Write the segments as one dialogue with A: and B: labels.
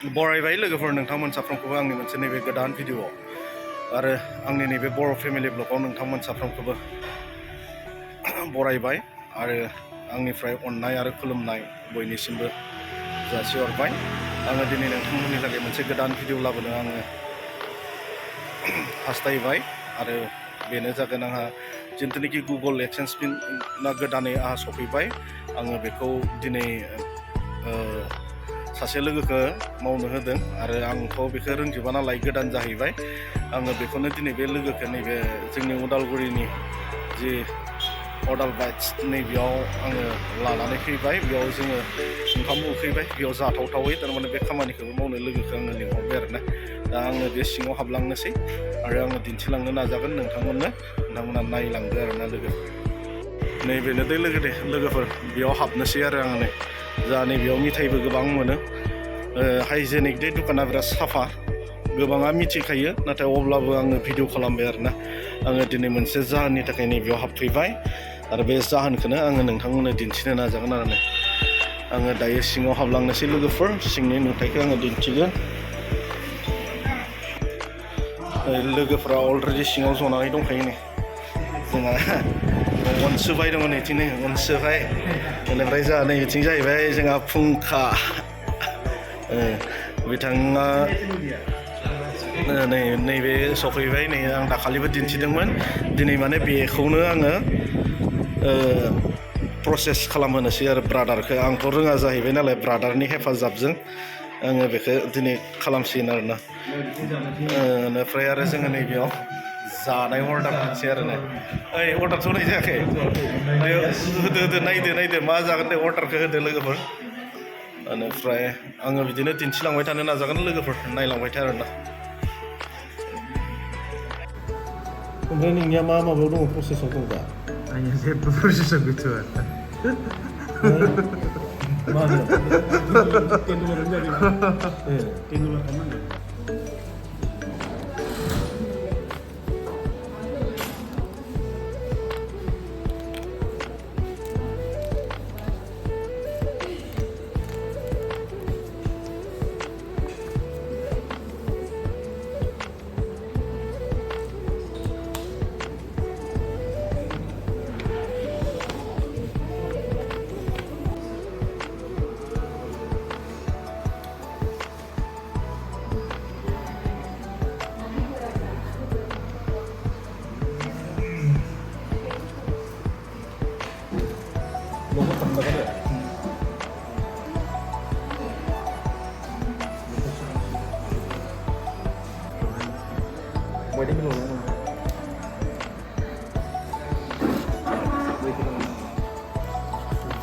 A: बरायबाय लोगोफोर नोंथांमोन साफ्रोमखौबो आंनि मोनसे नैबे गोदान भिडिअ आरो आंनि नैबे बर' फेमिलि ब्लगाव नोंथांमोन साफ्रोमखौबो बरायबाय आरो आंनिफ्राय अननाय आरो खुलुमनाय बयनिसिमबो जासिहरबाय। आङो दिनै नोंथांमोननि थाखाय मोनसे गोदान भिडिअ लाबोनो आङो हास्थायबाय आरो बेनो जागोन आंहा जिथुनाखि गुगल एडसेन्स पिनआ गोदानै आंहा सफैबाय। आङो बेखौ दिनै सासे लोगोखौ मावनो होदों आरो आंथ' बेखौ रोंजोबा नालाय गोदान जाहैबाय। आङो बेखौनो दिनै बे लोगोखौ नैबे जोंनि उदालगुरिनि जि अदाल बाइट्स नैबेयाव आङो लानानै फैबाय। बेयाव जोङो ओंखाम उखैबाय, बेयाव जाथावथावै थारमाने बे खामानिखौ मावनो लोगोखौ आङो लिंहरबाय आरोना। दा आङो बे सिङाव हाबलांनोसै आरो आङो दिन्थिलांनो नाजागोन नोंथांमोना नायलांदो आरोना लोगो। नैबेनो दै लोगोफोर बेयाव हाबनोसै आरो आङो जा नैबेयाव मिथाइबो गोबां मोनो। हाइजेनिक दे दखाना बिराद साफा, गोबाङा मिथिखायो, नाथाय अब्लाबो आङो भिडिअ खालामबाय आरोना। आङो दिनै मोनसे जाहोननि थाखाय नैबेयाव हाबफैबाय आरो बे जाहोनखौनो आङो नोंथांमोननो दिन्थिनो नाजागोन आरो आङो दायो सिङाव हाबलांनोसै लोगोफोर, सिंनि नुथायखौ आङो दिन्थिगोन। लोगोफ्रा अलरेडि सिङाव जनानै दंखायो नै। जोंहा अनसुबाय दङ नैथिंनो अनसुबाय, बेनिफ्राय जोंहा नैथिं जाहैबाय जोंहा फुंखा। बिथाङा नैबे सफैबाय। नै आं दाखालिबो दिन्थिदोंमोन, दिनै माने बेखौनो आङो प्रसेस खालामहोनोसै आरो ब्रादारखौ। आंथ' रोङा जाहैबाय नालाय, ब्रादारनि हेफाजाबजों आङो बेखौ दिनै खालामसिगोन आरोना। बेनिफ्राय आरो जोङो नैबेयाव जानाय अर्डार होनोसै आरोना। ओइ अर्डारथ' होनाय जायाखै, होदो नायदो मा जागोन दे, अर्डारखौ होदो लोगोफोर। बेनिफ्राय आङो बिदिनो दिन्थिलांबाय थानो नाजागोन लोगोफोर, नायलांबाय था आरोना। ओमफ्राय नोंनिया मा माबायाव दङ, प्रसेसआव दं दा?
B: आंनिया जेबो प्रसेसआव गैथ'आ।
A: मा होनो? 10 डलारानो जादों। 10 डलार खालामनांगौ।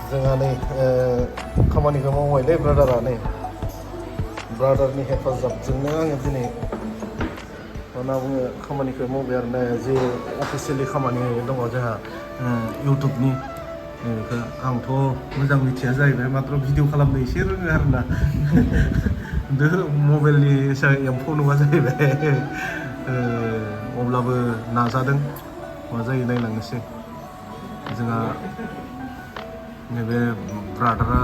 A: जोंहा नै खामानिखौ मावबायलै ब्रादारा। नै ब्रादारनि हेफाजाबजोंनो आङो दिनै मा बुङो खामानिखौ मावबाय आरोना। जे अफिसियेलि खामानि दङ जोंहा इउटुबनि, बेखौ आंथ' मोजां मिथिया जाहैबाय, माथ्र' भिडिअ खालामनो एसे रोङो आरोना। मबाइलनि एम्फौ नङा जाहैबाय। अब्लाबो नाजादों, मा जायो नायलांनोसै। जोंहा नैबे ब्रादारा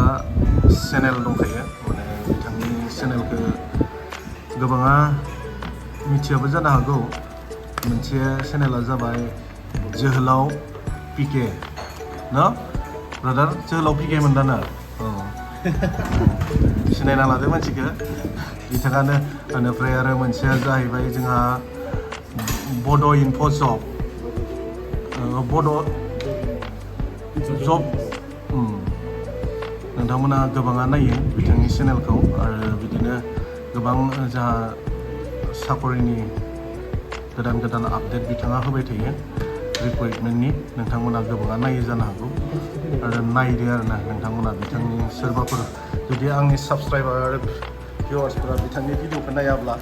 A: चेनेल दंखायो, माने बिथांनि चेनेलखौ गोबाङा मिथियाबो जानो हागौ। मोनसे चेनेला जाबाय जोहोलाव पिके न ब्रादार, जोहोलाव पिके मोनदाना। सिनायना लादो मानसिखौ, बिथाङानो। बेनिफ्राय आरो मोनसेया जाहैबाय जोंहा बड' इनफ' जब, बड' जब। नोंथांमोना गोबाङा नायो बिथांनि चेनेलखौ, आरो बिदिनो गोबां जोंहा साकरिनि गोदान आपडेट बिथाङा होबाय थायो रिक्रुइटमेन्टनि। नोंथांमोना गोबाङा नायो जानो हागौ, आरो नायदो आरोना नोंथांमोना। बिथांनि सोरबाफोर जुदि आंनि साबसक्राइबार आरो भिउवार्सफोरा बिथांनि भिडिअखौ नायाब्ला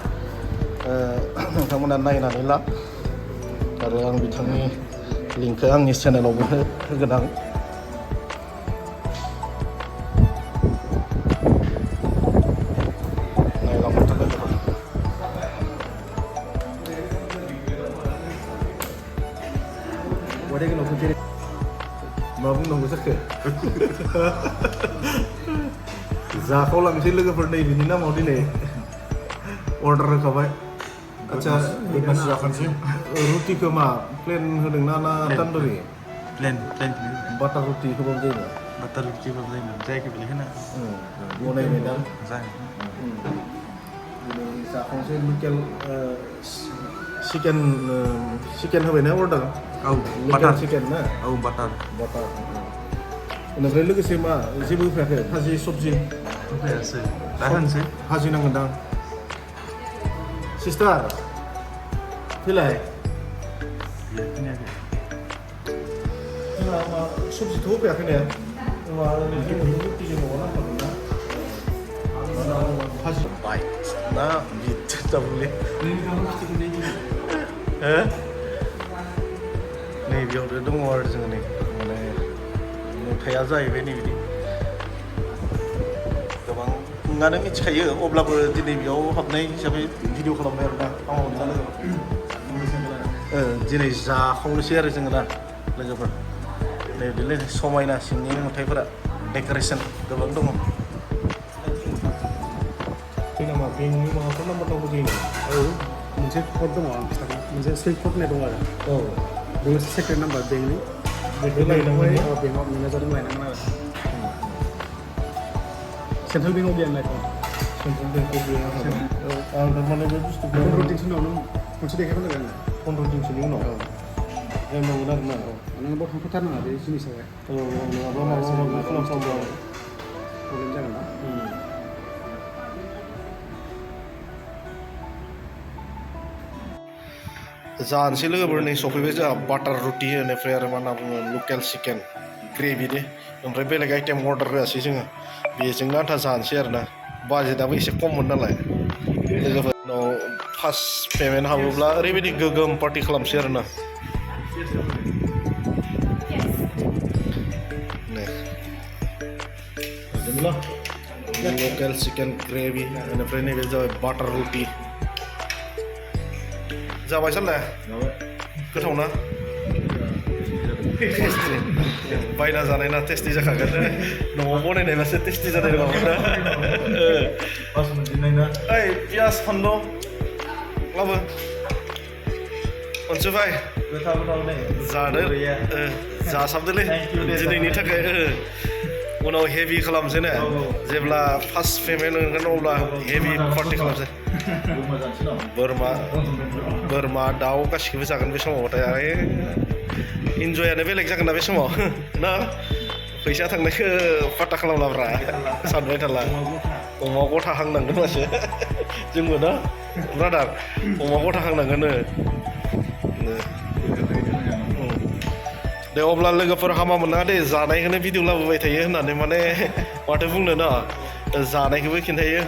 A: नोंथांमोना नायनानै ला। आरो आं बिथांनि लिंकखौ आंनि चेनेलावबो होगोन आं। मा बुंनांगौ जाखो? जाखावलांसै लोगोफोर नै बिनि नामाव दिनै अर्डार होखाबाय आच्छा
B: बेबासो जाखानोसै
A: रुटिखौ मा प्लेन होदोंना ना तान्दुरि
B: प्लेन
A: बाटार रुटि होबाबो जायो
B: बाटार रुटिबाबो जायोमोन जायखौ बिलाय होना
A: बनायबाय दा
B: जायो
A: दिनै जाखांसै लकेल चिकेन होबायना अर्डार
B: औ बाटार
A: चिकेन ना
B: औ बाटार
A: बेनिफ्राय लोगोसे मा जेबो होफायाखै भाजि सबजि
B: होफायासै दा होनसै
A: भाजि नांगोन दां सिस्टार फैलाय जोंहा सबजिथ' होफायाखै ने रुटिजों माबा नांखागोन ना भाजि बाइट ना बिट दाबुले नैबेयावनो दङ आरो जोङो नै माने नुथाया जाहैबाय नै बिदि गोबाङानो मिथिखायो अब्लाबो दिनै बेयाव हाबनाय हिसाबै भिडिअ खालामबाय आरो ना दिनै जाखावनोसै आरो जोङो ना लोगोफोर नै बिदिनो समायना सिंनि नुथायफोरा डेक'रेसन गोबां दङ जोंना मा बेंकनि माबाफोर नाम्बार नांगौ जायो
C: औ मोनसे कड दङ आं खिथागोन मोनसे सिल्क कड होननाय दङ आरो
A: औ
C: बेयो सेक्रेट नाम्बार बेंकनि
A: बेखौ लायनांगोन
C: बेंकआव मेनेजारजों लायनांगोन आरो सेन्ट्रेल बेंकआव गैया होनलाय
A: सेन्ट्रेल बेंकआव गैया आं थारमाने बे बुस्थुखौ
C: 15 दिनसो उनाव नों खनसे देखायफैनांगोन
A: 15 दिनसोनि उनाव नांगोन आरो ना
C: नोङो बाव थांफाथारनाङा बे जिनिसावहाय
A: नङाबा माबा माबि खालामफ्लांबा
C: प्रब्लेम जागोन ना
A: जानोसै लोगोफोर नै सफैबाय जोंहा बाटार रुटि बेनिफ्राय आरो मा होनना बुङो लकेल चिकेन ग्रेभि दे ओमफ्राय बेलेग आइटेम अर्डार होआसै जोङो बेजोंनो आन्था जानोसै आरो ना बाजेटआबो एसे खममोन नालाय लोगोफोरनाव फार्स्ट पेमेन्ट हाबोब्ला ओरैबायदि गोगोम पार्टि खालामसै आरो ना लकेल चिकेन ग्रेभि बेनिफ्राय नैबे जाबाय बाटार रुटि जाबाय सानलाय गोथाव ना बायना जानाय ना टेस्टि जाखागोन न'आव बनायनायबासो टेस्टि जानाय नङामोन ओइ पियास फानलु लाबो खनसे फाय जादो जासाबदोलै दिनैनि थाखाय उनाव हेभि खालामसै ने जेब्ला फार्स्ट पेमेन्ट मोनगोन अब्ला हेभि पार्टि खालामसै बोरमा दाउ गासिखौबो जागोन बे समावबाथाय आरो इन्जयानो बेलेग जागोन ना बे समाव ना फैसा थांनायखौ पाट्टा खालामलाब्रा सानबाय थाला अमा गथा हांनांगोन मासो जोंबो ना ब्रादार अमा गथा हांनांगोन दे अब्ला लोगोफोर हामा मोना दे जानायखौनो भिडिअ लाबोबाय थायो होननानै माने माथो बुंनो ना जानायखौबो खिन्थायो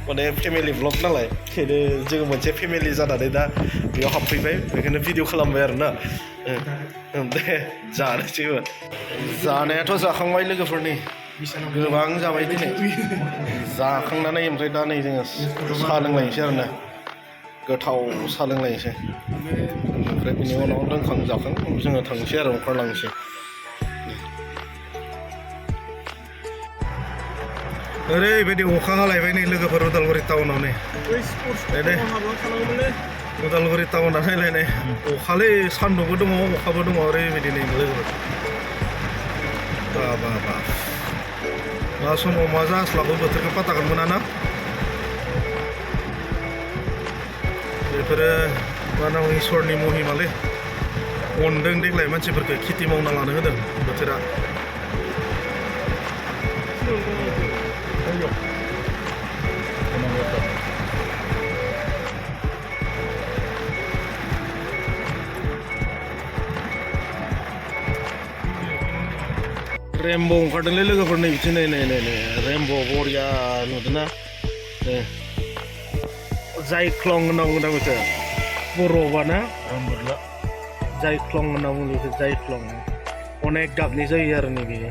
A: माने फेमिलि ब्लग नालाय बेखायनो जोङो मोनसे फेमिलि जानानै दा बेयाव हाबफैबाय बेखायनो भिडिअ खालामबाय आरो ना दे जानोसैबो जानायाथ' जाखांबाय लोगोफोरनि गोबां जाबाय दिनै जाखांनानै ओमफ्राय दा नै जोङो साहा लोंलायनोसै आरो ना गोथाव साहा लोंलायनोसै ओमफ्राय बिनि उनाव लोंखां जाखां जोङो थांनोसै आरो ओंखारलांनोसै ओरैबायदि अखा हालायबाय नै लोगोफोर उदालगुरि टाउनाव नै उदालगुरि टाउना नायलायनाय अखालै सान्दुंबो दङ अखाबो दङ ओरैबायदि नै लोगोफोर बा मा समाव मा जास्लाबो बोथोरखौ पात्ताखौनो मोना ना बेफोरो मा होनांगौ इसोरनि महिमालै अनदों देग्लाय मानसिफोरखौ खेथि मावना लानो होदों बोथोरा रेमब' ओंखारदोंलै लोगोफोर नै बिथिं नै रेमब' बरिया नुदोंना जायख्लं होनना बुंदों बेखौ बर'बा ना जायख्लं होनना बुङो बेखौ जायख्लं अनेक गाबनि जायो आरो नै बेयो